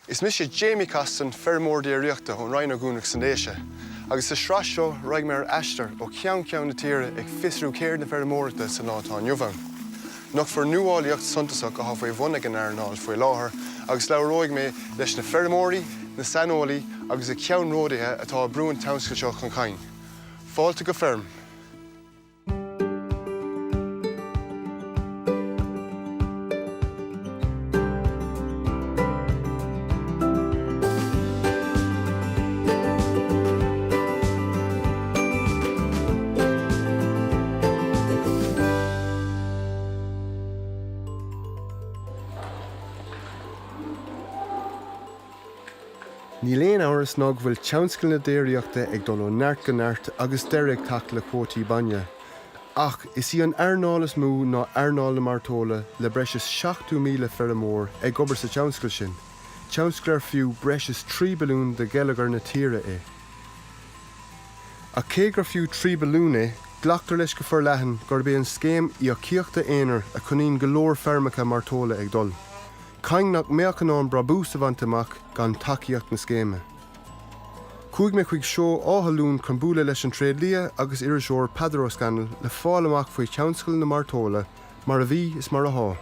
Is mise Jamie Costin, feirmeoir déiríochta ón Rinn Ó gCuanach sna Déise, agus sa sraith seo raghaidh mé ar aistear ó cheann ceann na tíre ag fiosrú ceird na feirmeoireachta sa lá atá inniu ann. Nochtfar nuálaíocht suntasach atá faoi bhun ag an earnáil faoi láthair agus labhróidh mé leis na feirmeoirí, na saineolaí agus na ceannródaithe atá ag brú an tionscail seo chun cinn. Fáilte go Feirm! Níl aon amhras ná go bhfuil tionscal na déiríochta ag dul ó neart go neart agus deireadh ag teacht le cuótaí bainne. Ach is í an earnáil is mó ná earnáil na mairteola le breis is 70,000 feirmeoir ag obair sa tionscal sin, tionscal ar fiú breis is 3 billiún do gheilleagar na tíre é. Ach cé gur fiú 3 billiún é, glactar leis go forleathan gurb é an scéim íocaíochta aonair a choinníonn go leor feirmeacha mairteola ag dul. Caing nach mbeadh in ann brabús a bhaint amach gan tacaíocht na scéime. Chuaigh mé chuig seó Áth Luain chun bualadh leis an tréidlia agus iriseoir Peadar Ó Scanaill le fáil amach faoi thionscal na mairteola mar a bhí is mar athá.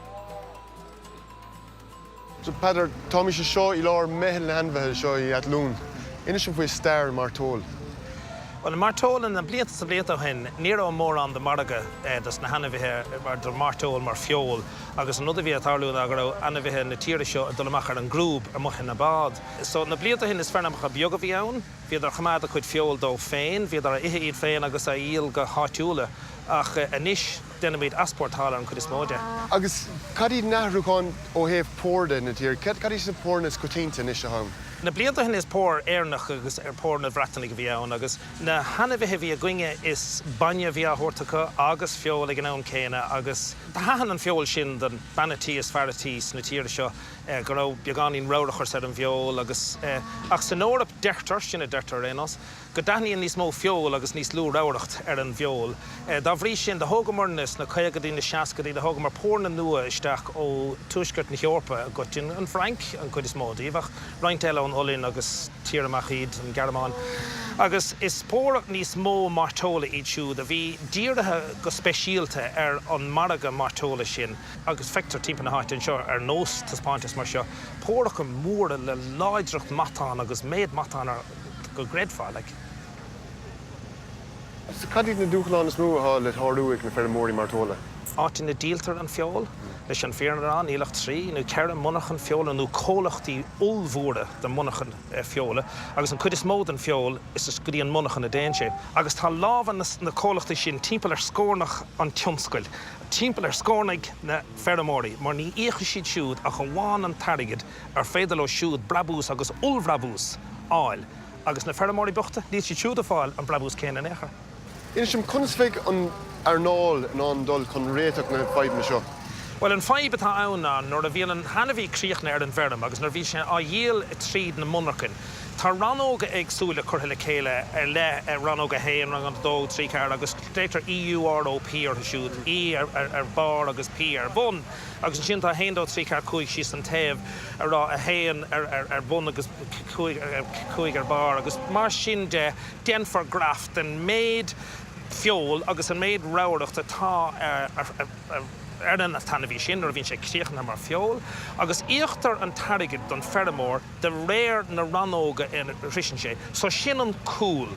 So Peadar, táimís anseo i lár meitheal na hainmhithe anseo i Áth Luain. Inis dom faoi stair na mairteola. Bhuel, na mairteola, na blianta is na blianta ó shin, ní raibh mórán de mhargadh dos na hainmhithe mar do mhairteoil mar feoil. Agus an rud a bhí ag tarlú ná go raibh ainmhithe na tíre seo ag dul amach ar an gcrúb amuigh ina bád. So, na blianta ó shin is feirmeacha beaga a bhí ann. Bhíodar ag choimeád a cuid feoil dóibh féin, bhíodar a ithe iad féin agus a dhíol go háitiúla. Ach anois déanaimid easpórtáil ar an chuid is mó de. Agus cad iad na hathrúcháin ó thaobh pór de na tíre? Cad iad na póranna is coitianta anois atá ann? Na blianta ó shin is pór Éireannach agus pór na Bhreatanaigh a bhí ann agus na hainmhithe a bhí againne is bainne a bhí á thabhairt acu agus feoil ag an am céanna agus Thaitin an feoil sin don bean a' tí is fear a' tí sna tíre seo, go raibh beagáinín ramhrachas ar an bhfeoil agus, ach san Eoraip deirtear, sin a deirtear ar aon nós, go dtaitníonn níos mó feoil agus níos lú ramhracht ar an bhfeoil. Dá bhrí sin, do thógamarna sna caogaidí, na seascaidí, do thógamar póranna nua isteach ó tuaisceart na hEorpa i gcoiteann, an Fhrainc an chuid is mó díobh ach roinnt eile ón Ollainn agus tír amach iad, an Ghearmáin. Agus is pór níos mó mairteola iad siúd a bhí dírithe go speisialta ar an margadh mairteola sin. Agus feictear timpeall na háite anseo, ar nós taispeántas mar seo, póracha móra le láidreacht matán agus méid matán ar go gcreidfeá, like. So cad iad na dúshláin is mó atá le shárú ag na feirmeoirí mairteola? Áit ina díoltar an feoil, leis an fírinne a rá, níl ach 3 nó 4 monarchan feola nó comhlachtaí ollmhóra de mhonarchain feola agus an chuid is mó den feoil is go dtí an monarchan a dtéann sé. Agus tá lámha na comhlachtaí sin timpeall ar scornach an tionscail, timpeall ar scornaigh na feirmeoirí, mar ní íocfaidh siad siúd ach amháin an t-airgead ar féidir leo siúd brabús agus ollbhrabús fháil. Agus na feirmeoirí bochta, níl siad siúd ag fáil an brabús céanna in aon chor. Inis dom, conas a bheidh an earnáil in ann dul chun réiteach na fadhbanna seo? Bhuel, an fadhb atá ann ná nuair a bhíonn an t-ainmhí críochnaithe ar an bhfeirm agus nuair a bhíonn sé á dhíol tríd na monarchain, tá rannóga éagsúla curtha le chéile ar leith, rannóg 1, rannóg 2, 3, 4 agus glaoitear EUROP orthu siúd, E ar barr agus P ar bun. Agus ansin tá 1, 2, 3, 4, 5 síos an taobh, a rá 1 ar bun agus 5 ar barr agus mar sin de déanfar graf den méid feoil agus an méid ramhracht atá ar an t-ainmhí sin nuair a bhíonn sé críochnaithe mar feoil agus íoctar an t-airgead don feirmeoir de réir na rannóga ina shroiseann sé. So sin an cúl.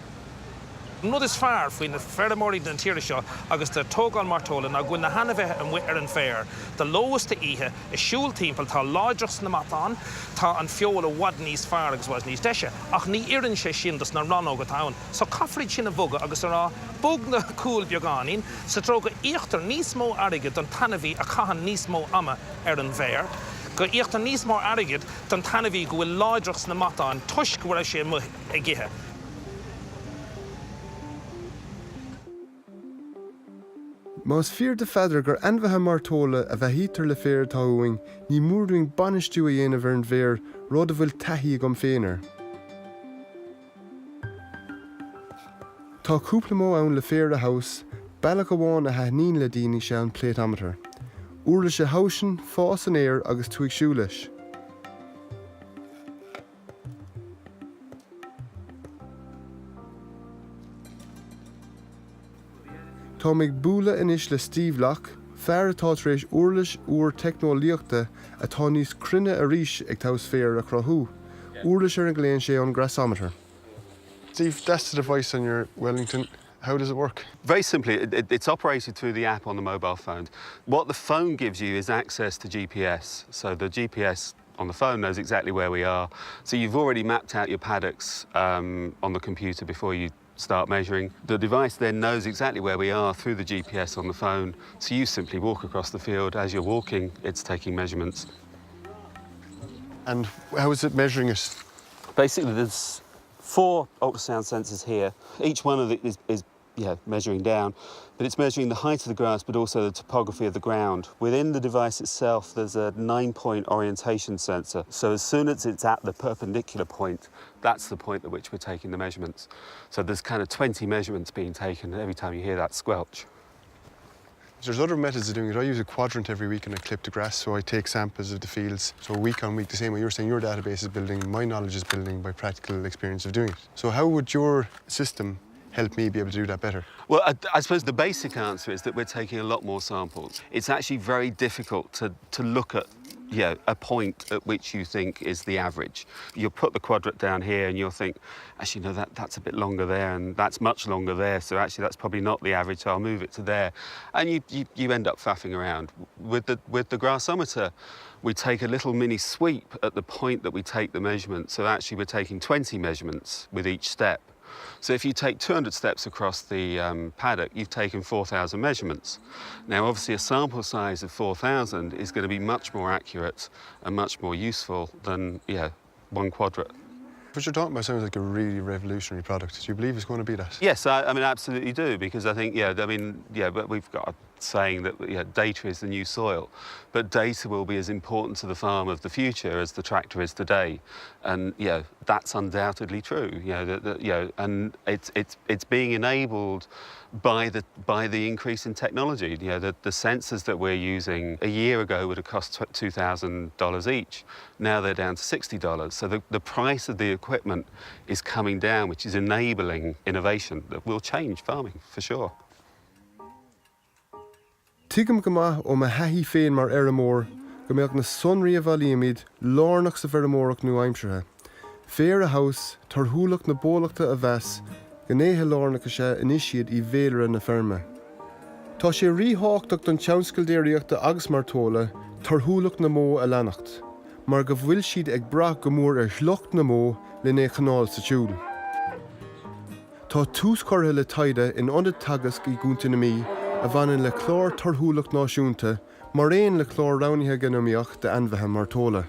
An rud is fearr faoi na feirmeoirí na tíre seo agus de tógáil mairteola ná go bhfuil na hainmhithe amuigh ar an bhféar de ló is d'oíche, ag siúl timpeall, tá láidreacht sna matáin, tá an feoil i bhfad níos fearr agus i bhfad níos deise, ach ní oireann sé sin dos na rannóga atá ann. So caithfear iad sin a bhogadh agus a rá, bog na cúil beagáinín, sa treo go íoctar níos mó airgid don t-ainmhí a chaitheann níos mó ama ar an bhféar, go íoctar níos mó airgid don t-ainmhí go bhfuil láidreacht sna matáin toisc go raibh sé amuigh ag ithe. Más fíor do Pheadar gur ainmhithe mairteola a bheathaítear le féar atá uainn, ní mór dúinn bainistiú a dhéanamh ar an bhféar, rud a bhfuil taithí agam féin air. Tá cúpla modh ann le féar a thomhas, bealach amháin a thaitníonn le daoine is ea an platometer, uirlis a thomhaiseann fás an fhéir agus tú ag siúl leis. Táim ag bualadh anois le Steve Locke, fear atá tar éis uirlis úr teicneolaíochta atá níos cruinne arís ag tomhas féir a chruthú, uirlis ar a nglaonn sé an Grassometer. Steve, that's the device on your Wellington. How does it work? Very simply, it, it, it's operated through the app on the mobile phone. What the phone gives you is access to GPS. So the GPS on the phone knows exactly where we are. So you've already mapped out your paddocks um, on the computer before you start measuring. The device then knows exactly where we are through the GPS on the phone. So you simply walk across the field. As you're walking, it's taking measurements. And how is it measuring it? Basically, there's four ultrasound sensors here. Each one of it is, is yeah, measuring down, but it's measuring the height of the grass, but also the topography of the ground. Within the device itself, there's a nine-point orientation sensor. So as soon as it's at the perpendicular point, that's the point at which we're taking the measurements. So there's kind of 20 measurements being taken every time you hear that squelch. There's other methods of doing it. I use a quadrant every week and I clip the grass, so I take samples of the fields. So week on week, the same way you're saying your database is building, my knowledge is building by practical experience of doing it. So how would your system help me be able to do that better? Well, I, I suppose the basic answer is that we're taking a lot more samples. It's actually very difficult to, to look at you know, a point at which you think is the average. You'll put the quadrat down here and you'll think, actually, no, that, that's a bit longer there and that's much longer there, so actually that's probably not the average, so I'll move it to there. And you, you, you end up faffing around. With the, with the grassometer, we take a little mini sweep at the point that we take the measurement. So actually we're taking 20 measurements with each step. So if you take 200 steps across the um, paddock, you've taken 4,000 measurements. Now, obviously, a sample size of 4,000 is going to be much more accurate and much more useful than yeah, one quadrat. What you're talking about sounds like a really revolutionary product. Do you believe it's going to be that? Yes, I, I mean, absolutely do, because I think, yeah, I mean, yeah, but we've got a saying that yeah, data is the new soil, but data will be as important to the farm of the future as the tractor is today. And yeah, that's undoubtedly true. You know, that, that, you know, and it's, it's, it's being enabled by the, by the increase in technology. You know, the, the sensors that we're using a year ago would have cost $2,000 each. Now they're down to $60. So the, the price of the equipment is coming down, which is enabling innovation that will change farming for sure. Tuigim go maith ó mo thaithí féin mar fheirmeoir go mbeadh na sonraí a bhailímid lárnach sa bhfeirmeoireacht nua-aimseartha. Féar a thomhas, torthúlacht na bólachta a mheas, gnéithe lárnacha is ea anois iad i bhféilire na feirme. Tá sé ríthábhachtach don tionscal déiríochta agus mairteola torthúlacht na mbó a leanacht, mar go bhfuil siad ag brath go mór ar shliocht na mbó lena é choinneáil sa tsiúl. Tá tús curtha le taighde in ionad Teagasc i gContae na Mí a bhaineann le clár torthúlacht náisiúnta mar aon le clár roghnaithe géanómach d'ainmhithe mairteola.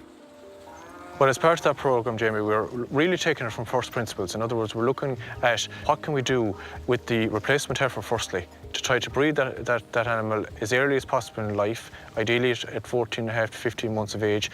Well, as part of that programme, Jamie, we're really taking it from first principles. In other words, we're looking at what can we do with the replacement heifer, firstly, to try to breed that, that, that animal as early as possible in life, ideally at, at 14 and a half to 15 months of age,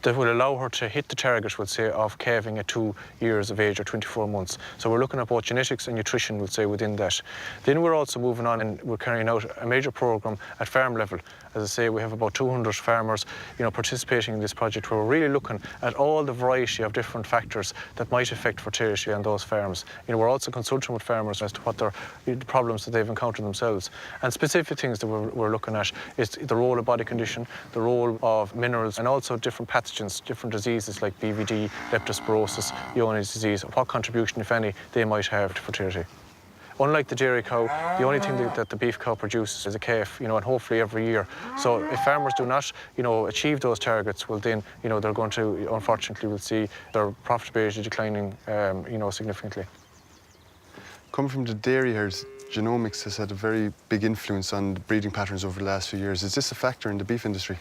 that will allow her to hit the target, we'll say, of calving at two years of age or 24 months. So we're looking at both genetics and nutrition, we'll say, within that. Then we're also moving on and we're carrying out a major program at farm level. As I say, we have about 200 farmers you know, participating in this project where we're really looking at all the variety of different factors that might affect fertility on those farms. You know, we're also consulting with farmers as to what their the problems that they've encountered themselves. And specific things that we're, we're looking at is the role of body condition, the role of minerals, and also different pathogens, different diseases like BVD, leptospirosis, Ioannis disease, what contribution, if any, they might have to fertility. Unlike the dairy cow, the only thing that, that the beef cow produces is a calf, you know, and hopefully every year. So if farmers do not, you know, achieve those targets, well then, you know, they're going to, unfortunately, we'll see their profitability declining, um, you know, significantly. Coming from the dairy herds, genomics has had a very big influence on the breeding patterns over the last few years. Is this a factor in the beef industry?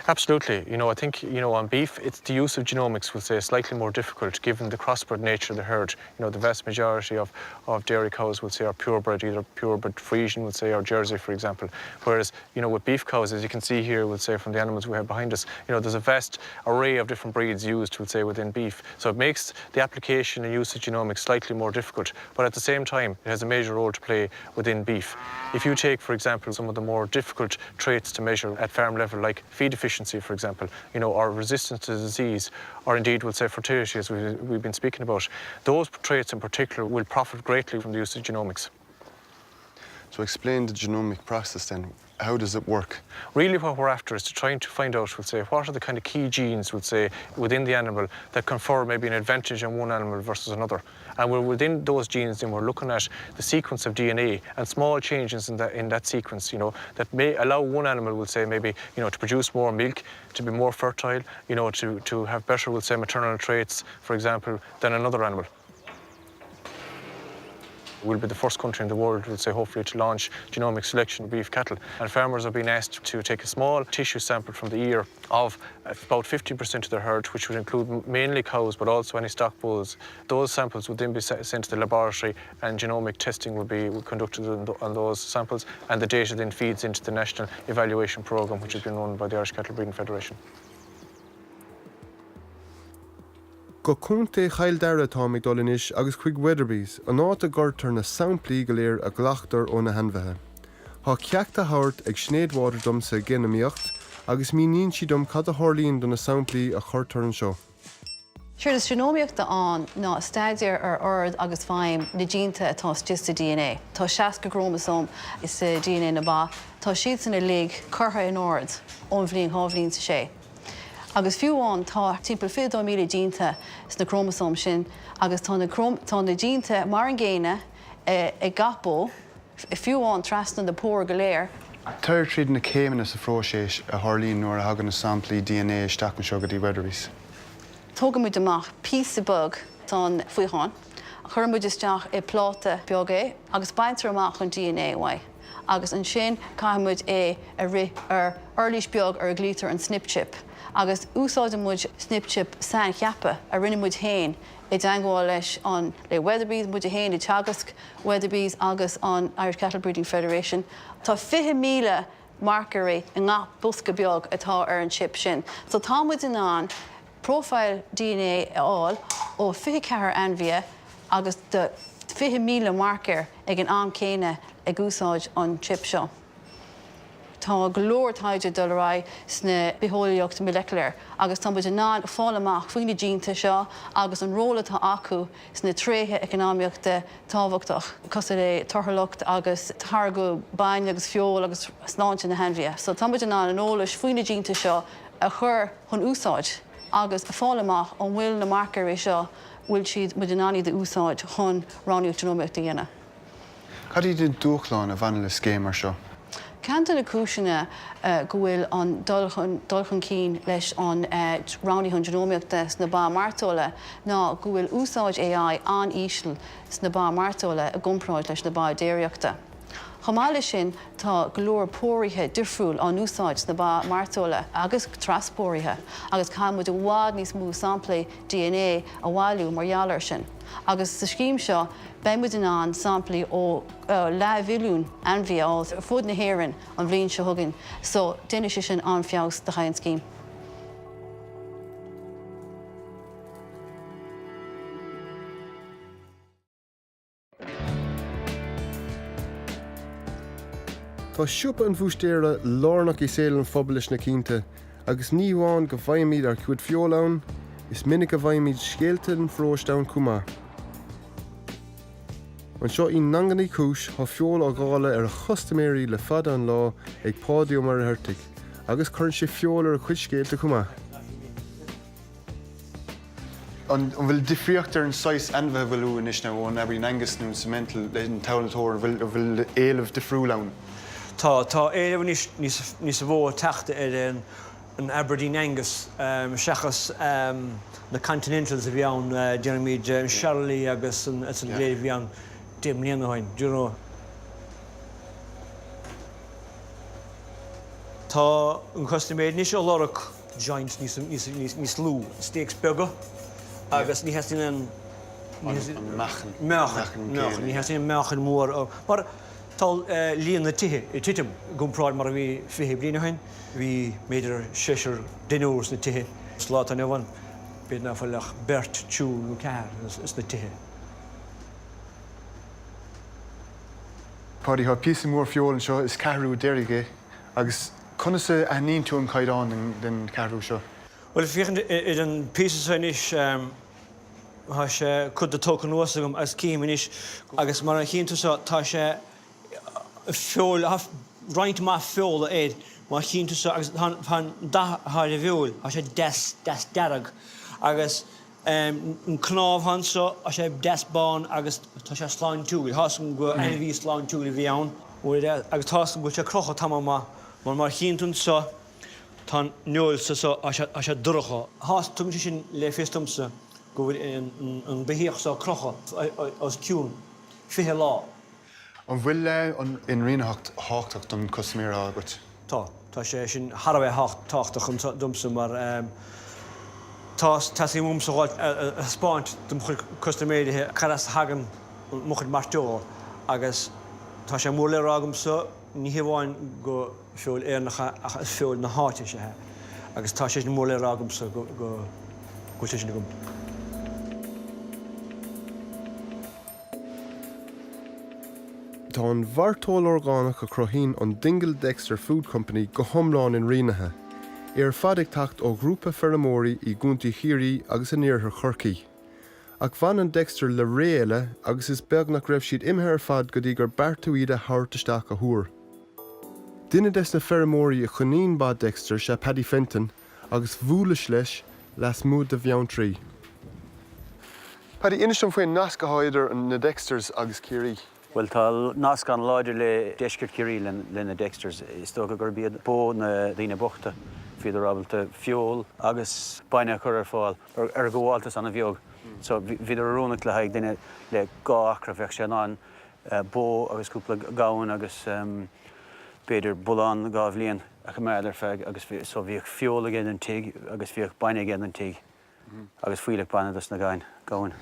Absolutely. You know, I think, you know, on beef, it's the use of genomics, we'll say, is slightly more difficult given the crossbred nature of the herd. You know, the vast majority of, of dairy cows, we'll say, are purebred, either purebred Friesian, we'll say, or Jersey, for example. Whereas, you know, with beef cows, as you can see here, we'll say, from the animals we have behind us, you know, there's a vast array of different breeds used, we'll say, within beef. So it makes the application and use of genomics slightly more difficult. But at the same time, it has a major role to play within beef. If you take, for example, some of the more difficult traits to measure at farm level, like feed efficiency, for example, you know, or resistance to disease, or indeed, we'll say fertility, as we, we've been speaking about, those traits in particular will profit greatly from the use of genomics. So explain the genomic process then. How does it work? Really what we're after is to try to find out, we'll say, what are the kind of key genes, we'll say, within the animal that confer maybe an advantage on one animal versus another. And we're within those genes, then we're looking at the sequence of DNA and small changes in that, in that sequence, you know, that may allow one animal, we'll say, maybe, you know, to produce more milk, to be more fertile, you know, to, to have better, we'll say, maternal traits, for example, than another animal. We'll be the first country in the world, we'll say hopefully, to launch genomic selection of beef cattle. And farmers are being asked to take a small tissue sample from the ear of about 50% of their herd, which would include mainly cows, but also any stock bulls. Those samples would then be sent to the laboratory and genomic testing would be conducted on, on those samples. And the data then feeds into the National Evaluation Programme, which has been run by the Irish Cattle Breeding Federation. Go Contae Chill Dara atáim ag dul anois agus chuig Weatherby's, an áit a gcuirtear na samplaí go léir a ghlactar ó na hainmhithe. Tá ceacht á thabhairt ag Sinéad Water dom sa ghéanamaíocht agus míníonn sí dom cad a tharlaíonn do na samplaí a chuirtear anseo. Séard is géanómaíocht ann ná staidéar ar ord agus feidhm na ngéinte atá istigh sa dna. Tá 60 crómasóm sa dna na ba. Tá siadsan uilig curtha in ord ón bhliain 2 bhliain is a sé. Agus fiú amháin tá timpeall 22,000 géinte sna crómasóim sin agus tá na tá na géinte mar an gcéanna ag gach bó, fiú amháin trasna na póir go léir. Tabhair tríd na céimeanna sa phróiseas a tharlaíonn nuair a thagann na samplaí dna isteach anseo go dtí Weatherby's. Tógann muid amach píosa beag den bhaothán, cuireann muid isteach i pláta beag é agus baintear amach an dna uaidh. agus ansin caithfidh muid é a rith ar uirlis beag ar a nglaoitear an snip chip agus úsáideann muid snip chip saincheaptha a rinne muid féin i dteangmháil leis an le Weatherby's, muid féin i Teagasc, Weatherby's agus an Irish Cattle Breeding Federation. Tá 20,000 marcóirí i ngach bosca beag atá ar an chip sin so tá muid in ann profile dna a fháil ó 24 ainmhí agus do 20,000 marcóir ag an am céanna ag úsáid an chip seo. Tá go leor taighde ag dul ar aghaidh sna bitheolaíocht molecular agus tá muid in ann fáil amach faoi na géinte seo agus an ról atá acu sna tréithe eacnamaíochta tábhachtach cosúil le torthúlacht agus táirgeadh bainne agus feoil agus sláinte na hainmhithe. So tá muid in ann an eolais faoi na géinte seo a chur chun úsáid agus fáil amach an bhfuil na marcóirí seo, bhfuil siad, muid in ann iad a úsáid chun roghnaíocht geanómaíochta a dhéanamh. Cad iad na dúshláin a bhaineann le scéim mar seo? Ceann de na cúiseanna go bhfuil an dul chun dul chun cinn leis an roghnaíocht geanómaíochta sna ba mairteola ná go bhfuil úsáid AI an-íseal sna ba mairteola i gcomparáid leis na ba déiríochta. Chomh maith leis sin, tá go leor póraithe difriúil á n-úsáid sna ba mairteola agus traspóraithe agus caithfidh muid i bhfad níos mó samplaí dna a bhailiú mar gheall air sin. Agus sa scéim seo, beidh muid in ann samplaí ó leathmhilliún ainmhí a fháil ar fud na hÉireann an bhliain seo chugainn so déanfaidh sé sin an-feabhas do an scéim. Tá siopa an bhúistéara lárnach i saol an phobail leis na cianta agus ní hamháin go bhfaighimid ár gcuid feola ann, is minic a bhfaighimid scéalta an pharóiste ann chomh maith. Anseo i nDaingean Uí Chúis tá feoil á dháileadh ar a chustaiméirí le fada an lá ag Páidí Ó Muircheartaigh agus cuireann sé feoil ar a chuid scéalta chomh maith. An bhfuil difríocht ar an saghas ainmhithe a bhfuil uait anois nó ón Aberdeen Angus nó an Simmental leis an tomhaltóir, an bhfuil, an bhfuil éileamh difriúil ann? Tá, tá éileamh anois níos, níos mó ag teacht ar an, an Aberdeen Angus seachas na Continentals a bhí ann, déarfaimid an Charolais agus an, is an leithéid a bhí ann 10 mbliana ó shin, do you know. Tá an custaiméir anois ag lorg. joints níos lú, steaks beaga agus ní theastaíonn aon meáchan, meáchan, ní theastaíonn meáchan mór mar tá líon na tithe ag titim i gcomparáid mar a bhí 20 bliain ó shin. Bhí b'fhéidir seisear deichniúr sna tithe. Sa lá atá inniu ann, b'fhéidir ná fuil ach beirt, triúr nó ceathrar sna tithe. Páidí, tá píosa mór feoil anseo, is ceathrú deiridh é agus Conas a aithníonn tú an caighdeán den cheathrú seo? Bhuel, féachaint ar an bpíosa seo anois, tá sé cuid de tógtha anuas agam agus cím anois, agus mar a chíonn tú seo, tá sé. Feoil, tá roinnt mhaith feola air má chíonn tusa agus tá an dath atá ar an bhfeoil, tá sé deas, deas dearg agus an cnámh atá anso, tá sé deas bán agus tá sé sláintiúil, tá 'fhios agam go ainmhí sláintiúil a bhí ann. Agus tá 'fhios agam go bhfuil sé crochta tamall maith mar má chíonn tú anso tá an fheoil so, tá sé dorcha. Tá, tugann sé sin le fios domsa go bhfuil an beithíoch so crochta os cionn 20 lá. An bhfuil an inrianaitheacht tábhachtach don custaiméir atá agat? Tá. Tá sé sin thar a bheith tábhachtach domsa mar tá, teastaíonn uaimse a dhul a thaispeáint do mo chuid custaiméirí cad as a thagann mo chuid mairteola agus tá sé mór le rá agamsa ní hamháin go feoil Éireannach é ach is feoil na háite is ea é agus tá sé sin mór le rá agamsa go bhfuil sé sin agam. Tá an mhairteoil orgánach a chruthaíonn an Dingle Dexter Food Company go hiomlán inrianaithe, é ar fad ag teacht ó ghrúpa feirmeoirí i gContae Chiarraí agus in iarthar Chorcaí. Ach bhain an Dexter le ré eile agus is beag nach raibh siad imithe ar fad go dtí gur beartaíodh iad a thabhairt isteach athuair. Duine des na feirmeoirí a choinníonn ba Dexter 'sea Paddy Fenton agus bhuaileas leis lasmuigh de Bheanntraí. Paddy, inis dom faoin nasc atá idir na Dexters agus Ciarraí. Bhuel, tá nasc an-láidir le deisceart Chiarraí le na Dexters. Is dócha gurb iad bó na ndaoine bochta. Bhíodar ábalta feoil agus bainne a chur ar fáil ar ghabháltas an-bheag. So, bhíodar oiriúnach le haghaidh duine le 2 acra. Bheadh sé in ann bó agus cúpla gamhain agus b'fhéidir bullán 2 bhliain a choimeád ar feadh agus so bhíodh feoil aige don tigh agus bhíodh bainne aige don tigh agus fuílleach bainne dos na gamhain.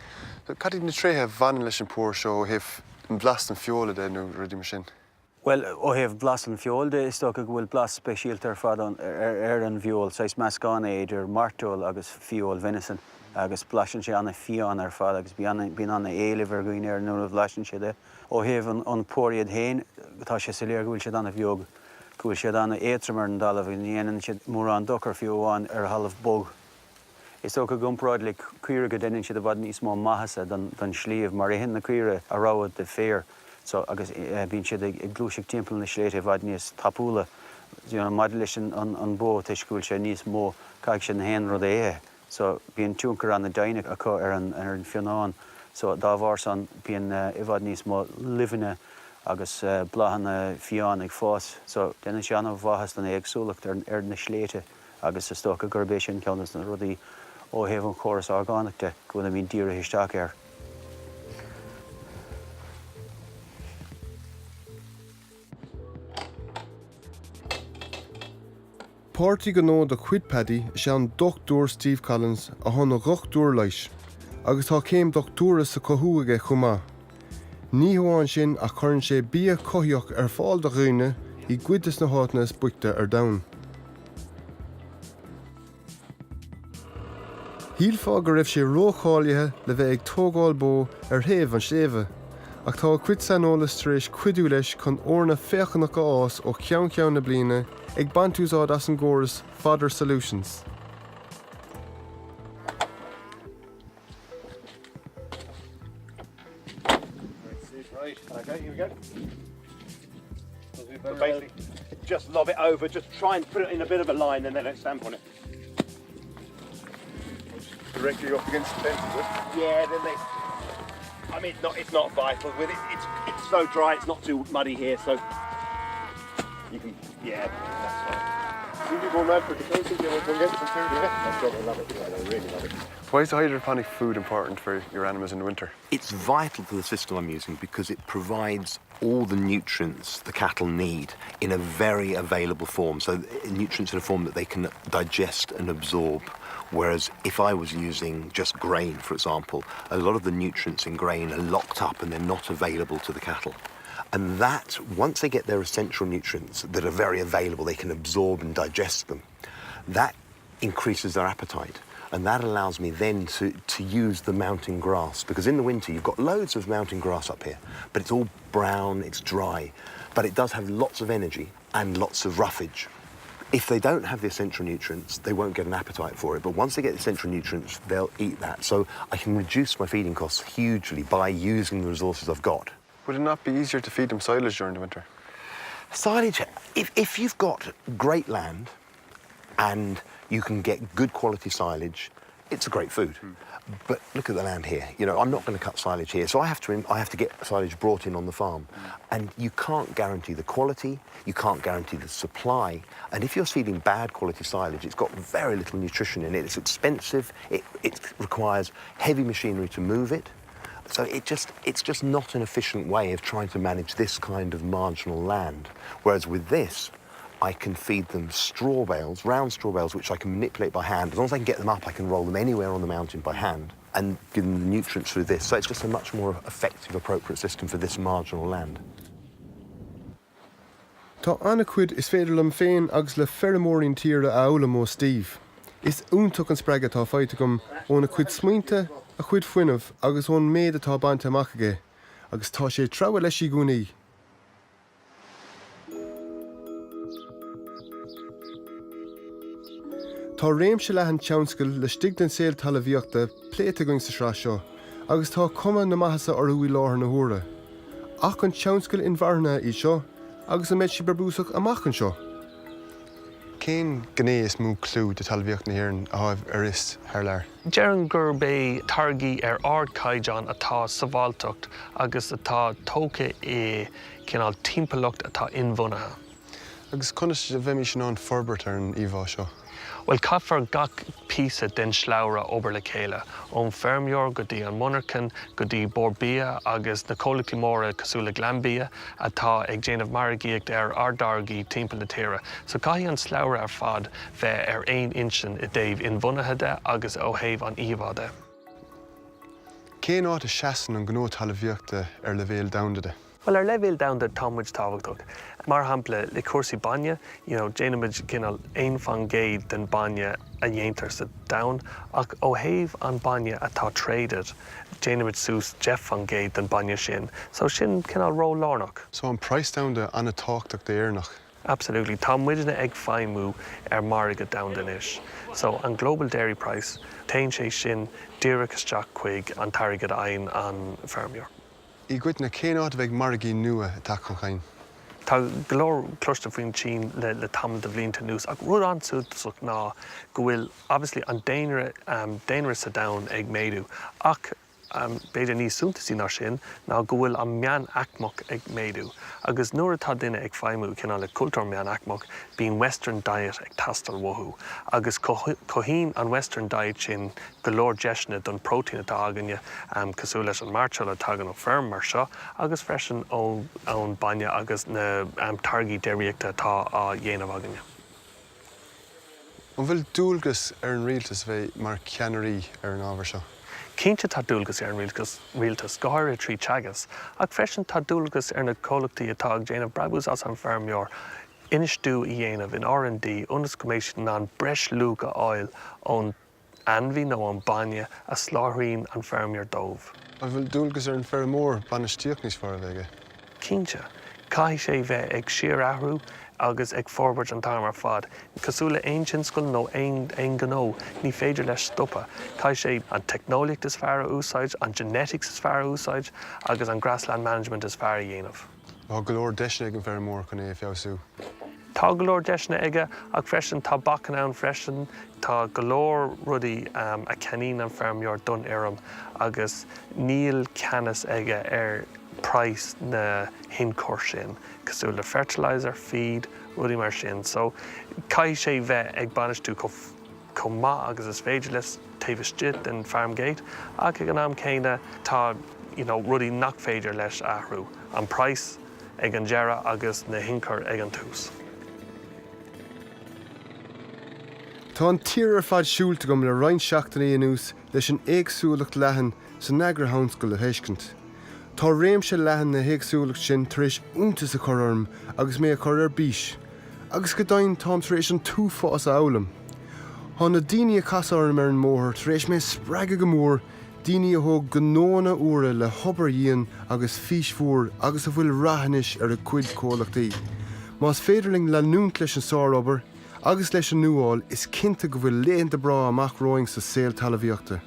Cad iad na tréithe a bhaineann leis an pór seo ó thaobh an bhlas den feoil de nó rudaí mar sin? Bhuel, ó thaobh blas an feoil de, is dócha go bhfuil blas speisialta ar fad ar an bhfeoil, saghas meascán é idir mairteoil agus feoil venison agus blaiseann sé an-fhiáin ar fad agus bíonn an-éileamh ar dhaoine air nuair a bhlaiseann siad é. Ó thaobh an pór iad féin, tá sé soiléir go bhfuil siad an-bheag, go bhfuil siad an-éadtrom ar an dtalamh agus ní dhéanann siad mórán dochar fiú amháin ar thalamh bog. Is dócha i gcomparáid le caoirigh go ndeineann siad i bhfad níos mó maitheasa don sliabh mar itheann na caoirigh a rogha de féar so agus bíonn siad ag gluaiseacht timpeall na sléibhte i bhfad níos tapúla you know maidir leis an bó toisc go bhfuil sé níos mó caithfidh sé na haon rud a ithe so bíonn tionchar an-deimhneach acu ar an ar an bhfionnán so dá bharr san bíonn i bhfad níos mó luibheanna agus bláthanna fiáin ag fás so déanann sé an-mhaitheas don éagsúlacht ar ar na sléibhte. agus is dócha gurb é sin ceann de na rudaí ó thaobh an chóras orgánach de go bhfuilimid dírithe isteach air. Páirtí gnó de chuid Paddy is ea an Dr Steve Collins atá ina dhochtúir leighis agus tá céim dochtúra sa chothú aige chomh maith. Ní hamháin sin ach cuireann sé bia cothaíoch ar fáil do dhaoine i gcuid de na háiteanna is boichte ar domhan. Shílfeá go raibh sé rócháilithe le bheith ag tógáil bó ar thaobh an tsléibhe, ach tá a chuid saineolais tar éis cuidiú leis chun eorna féachanach a fhás ó cheann ceann na bliana ag baint úsáid as an gcóras Fodder Solutions. Right, okay, here we go. So basically, just lob it over, just try and put it in a bit of a line and then don't stamp on it. Directly up against the fence, is it? Yeah, then they... I mean, it's not, it's not vital. With it, it's, it's so dry, it's not too muddy here, so you can, yeah, that's fine. Seem to be going mad for the council, you know, get some food, yeah? I love it, I really love it. Why is the hydroponic food important for your animals in the winter? It's vital to the system I'm using because it provides all the nutrients the cattle need in a very available form. So nutrients in a form that they can digest and absorb. Whereas if I was using just grain, for example, a lot of the nutrients in grain are locked up and they're not available to the cattle. And that, once they get their essential nutrients that are very available, they can absorb and digest them, that increases their appetite. And that allows me then to, to use the mountain grass, because in the winter you've got loads of mountain grass up here, but it's all brown, it's dry, but it does have lots of energy and lots of roughage. If they don't have the essential nutrients, they won't get an appetite for it. But once they get the essential nutrients, they'll eat that. So I can reduce my feeding costs hugely by using the resources I've got. Would it not be easier to feed them silage during the winter? Silage, if, if you've got great land and you can get good quality silage, it's a great food. Mm. But look at the land here. You know, I'm not going to cut silage here, so I have to I have to get silage brought in on the farm. Mm. And you can't guarantee the quality, you can't guarantee the supply. And if you're feeding bad quality silage, it's got very little nutrition in it. It's expensive. It, it requires heavy machinery to move it. So it just, it's just not an efficient way of trying to manage this kind of marginal land. Whereas with this, I can feed them straw bales, round straw bales, which I can manipulate by hand. As long as I can get them up, I can roll them anywhere on the mountain by hand and give them the nutrients through this. So it's just a much more effective, appropriate system for this marginal land. Tá an-chuid is féidir liom féin agus le feirmeoirí na tíre a fhoghlaim ó Steve. Is iontach an spreagadh atá faighte agam óna chuid smaointe, a chuid fuinnimh agus ón méid atá bainte amach aige, agus tá sé ag treabhadh leis i gcónaí. Tá réimse leathan tionscal laistigh den saol talmhaíochta pléite againn sa sraith seo agus tá cuma na maitheasa orthu i láthair na huaire. Ach an tionscail inmharthana iad seo agus an mbeidh siad brabúsach amach anseo? Cén gné is mó clú de talmhaíocht na hÉireann atá ar fhios thar lear? Déarfainn gurb é táirgí ar ardchaighdeán atá sábháilteacht agus atá tógtha i cineál timpeallacht atá inbhuanaithe. Agus conas a bheimis in ann forbairt ar an íomhá seo? Bhuel, caithfear gach píosa den slabhra obair le chéile, ón feirmeoir go dtí an monarchan, go dtí Bord Bia agus na comhlachtaí móra cosúil le Glanbia atá ag déanamh margaíocht ar ár dtáirgí timpeall na tíre. So caithfidh an slabhra ar fad bheith ar aon intinn i dtaobh inbhuanaithe de agus ó thaobh an íomhá de. Cén áit a seasann an gnó talmhaíochta ar leibhéal domhanda de? Bhuel, ar leibhéal domhanda tá muid tábhachtach. Mar shampla, le cúrsaí bainne, you know, déanaimid cineál 1% den bainne a dhéantar sa domhan, ach ó thaobh an bainne atá traded, déanaimid suas 10% den bainne sin. So sin cineál ról lárnach. So an praghas domhanda an-tábhachtach d'Éireannach. Absolutely. Tá muidne ag feidhmiú ar margadh domhanda anois. So an global dairy price, téann sé sin díreach isteach chuig an t-airgead a fhaigheann an feirmeoir. I gcoitinne, cén áit a bheidh margaí nua ag teacht chun cinn? Tá go leor cloiste faoin tSín le tamall de bhlianta anuas ach rud an-suntasach ná go bhfuil obviously an daonra daonra sa domhan ag méadú ach b'fhéidir níos suntasaí ná sin ná go bhfuil an meánaicmeach ag méadú agus nuair atá duine ag feidhmiú cineál le cultúr meánaicmeach bíonn western diet ag teastáil uathu agus cothaíonn an western diet sin go leor deiseanna don próitéin atá againne, cosúil leis an mairteoil a tagann ó feirm mar seo agus freisin ón bainne agus na táirgí déiríochta atá á dhéanamh againne. An bhfuil dualgas ar an rialtas bheith mar cheannairí ar an ábhar seo? Cinnte tá dualgas ar an rialtas, go háirithe trí Teagasc, ach freisin tá dualgas ar na comhlachtaí atá ag déanamh brabús as an feirmeoir infheistiú a dhéanamh in R&D ionas go mbeidh siad in ann breis luach a fháil ón ainmhí nó an bainne a sholáthraíonn an feirmeoir dóibh. An bhfuil dualgas ar an bhfeirmeoir bainistíocht níos fearr a bheith aige? Cinnte. Caithfidh sé bheith ag síorathrú agus ag forbairt an t-am ar fad. Cosúil le aon tionscal nó aon ghnó, ní féidir leis stopadh. Caithfidh sé an teicneolaíocht is fearr a úsáid, an genetics is fearr a úsáid agus an grassland management is fearr a dhéanamh. Tá go leor deiseanna ag an bhfeirmeoir chun é a feabhsú. Tá go leor deiseanna aige ach freisin tá bacanna ann freisin. Tá go leor rudaí a cheannaíonn an feirmeoir don fheirm agus níl ceannas aige ar praghas na hionchur sin, cosúil le fertilizer, feed, rudaí mar sin. So caithfidh sé bheith ag bainistiú chomh maith agus is féidir leis taobh istigh den farm gate ach ag an am céanna tá you know rudaí nach féidir leis a athrú, an praghas ag an deireadh agus na hionchuir ag an tús. Tá an tír ar fad siúlta agam le roinnt seachtainí anuas leis an éagsúlacht leathan san agrithionscal a fheiscint. Tá réimse leathan na héagsúlacht sin tar éis iontas a chur orm agus mé a chur ar bís. Agus go deimhin táim tar éis an t-uafás a fhoghlaim. Tá na daoine a casadh orm ar an mbóthar tar éis mé a spreagadh go mór, daoine a thóg gnóanna úra le hobair dhian agus fís mhór agus a bhfuil rath anois ar a gcuid comhlachtaí. Más féidir linn leanúint leis an sárobair agus leis an nuáil, is cinnte go bhfuil laethanta breá amach romhainn sa saol talmhaíochta.